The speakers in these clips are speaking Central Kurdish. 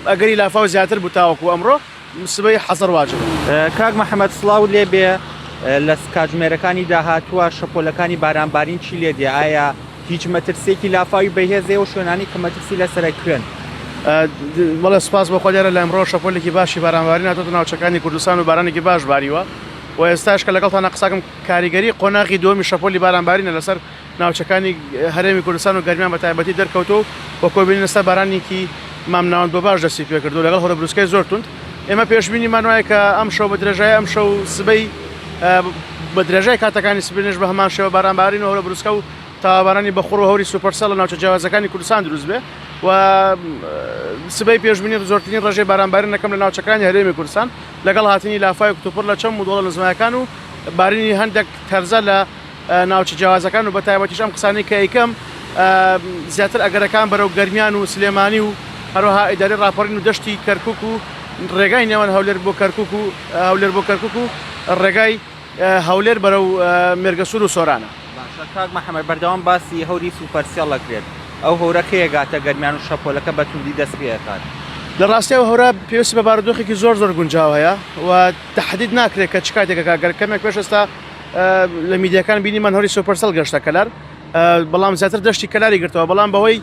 ئەگەری لافاو زیاتر بوو تاوەکو ئەمڕۆ سبەی حەزەر واجبە. کاک محەمەد سڵاوت لێ بێ لە کاتژمێرەکانی داهاتووە شەپۆلەکانی بارانبارین چی لێ دێ ئایا هیچ مەترسیەکی لافاوی بەهێز هەیە و شوێنانی کە مەترسی لەسەرە کوێن؟ بەڵێ سوپاس بۆ خوا دیارە لە ئەمڕۆ شەپۆلێکی باشی بارانبارین هاتۆتە ناوچەکانی کوردستان و بارانێکی باش باریوە و ئێستاش کە لەگەڵتانە قسەکەم کاریگەری قۆناغی دووەمی شەپۆلی بارانبارینە لەسەر ناوچەکانی هەرێمی کوردستان و گەرمیان بە تایبەتی دەرکەوتووە و وەک بینین ئێستا بارانێکی مامناوەند بۆ باش دەستی پێکردووە لەگەڵ هەورەبروسکەی زۆر توند ئێمە پێشبینیمان وایە کە ئەمشەو بە درێژای ئەمشەو سبەی بە درێژای کاتەکانی سبەینێش بە هەمان شێوە بارانبارین و هەورەبروسکە و تاوابارانی بەخوڕ و هەوری سوپەرسێڵ لە ناوچە جیاوازەکانی کوردستان دروست بێ و سبەی پێشبینی زۆرترین ڕێژەی بارانبارین دەکەم لە ناوچەکانی هەرێمی کوردستان لەگەڵ هاتنی لافاوی کتوپڕ لە چەم و دۆڵە نزمایەکان و بارینی هەندێک تەرزە لە ناوچە جیاوازەکان و بەتایبەتیش ئەم قسانەی کە ئەیکەم زیاتر ئەگەرەکان بەرەو گەرمیان و سلێمانی و هەروەها ئیدارەی ڕاپەڕین و دەشتی کەرکک و ڕێگای نێوان هەولێر بۆ کەرکک و هەولێر بۆ کەرکک و ڕێگای هەولێر بەرەو مێرگەسوور و سۆرانە. باشە کاک محەمەد بەردەوام باسی هەوری سوپەرسێڵ ئەکرێت ئەو هەورە کەی ئەگاتە گەرمیان و شەپۆلەکە بە توندی دەست پێ ئەکات؟ لە ڕاستی ئەو هەورە پێویستی بە بارودۆخێکی زۆر زۆر گونجاو هەیە و تەحدید ناکرێت کە چ کاتێک ئەکات گەر کەمێک پێش ئێستا لە میدیاکان بینیمان هەوری سوپەرسێڵ گەشتە کەلار بەڵام زیاتر دەشتی کەلاری گرتەوە بەڵام بەهۆی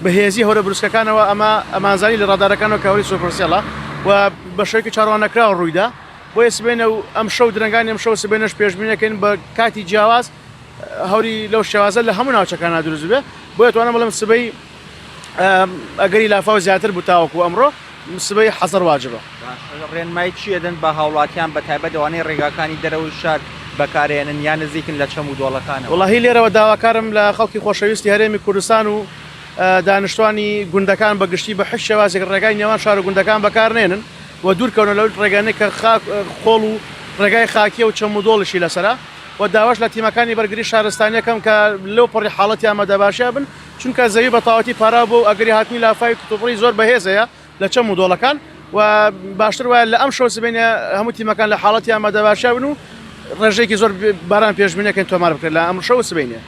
بەهێزی هەورە بروسکەکانەوە ئەمە ئەمانزانی لە ڕادارەکانەوە کە هەوری سوپەرسێڵە و بە شێوەیەکی چاوەڕواننەکراو ڕوویدا بۆیە سبەینە و ئەمشەو درەنگانی ئەمشەو سبەینەش پێشبینەکەین بە کاتی جیاواز هەوری لەو شێوازە لە هەموو ناوچەکانە دروست بێ بۆیە توانم بڵێم سبەی ئەگەری لافاو زیاتر بوو تاوەکو ئەمڕۆ سبەی حەزەر واجبە. باشە ڕێنمایی چی ئەدەن بە هاوڵاتیان بە تایبەت ئەوانەی ڕێگاکانی دەرەوەی شار بەکارئەیەنن یان نزیکن لە چەم و دۆڵەکانەوە؟ وەڵاهی لێرەوە داواکارم لە خەڵکی خۆشەویستی هەرێمی کوردستان و دانیشتوانی گوندەکان بە گشتی بە هیچ شێوازێک ڕێگای نێوان شار و گوندەکان بەکارنێنن و دوورکەونە لەو ڕێگانەی کە خاک خۆڵ و ڕێگای خاکیە و چەم و دۆڵیشی لەسەرە و داواش لە تیمەکانی بەرگری شارستانیەکەم کە لەو پەڕی حاڵەتی ئامادەباشیا بن چونکە زەوی بە تەواوەتی پاراو بووە و ئەگەری هاتنی لافاوی کتوپڕی زۆر بەهێز هەیە لە چەم و دۆڵەکان و باشتر وایە لە ئەمشەو سبەینێ هەموو تیمەکان لە حاڵەتی ئامادەباشیا بن و ڕێژەیەکی زۆر باران پێشبینی دەکەین تۆمار بکرێت لە ئەمشەو و سبەینێ.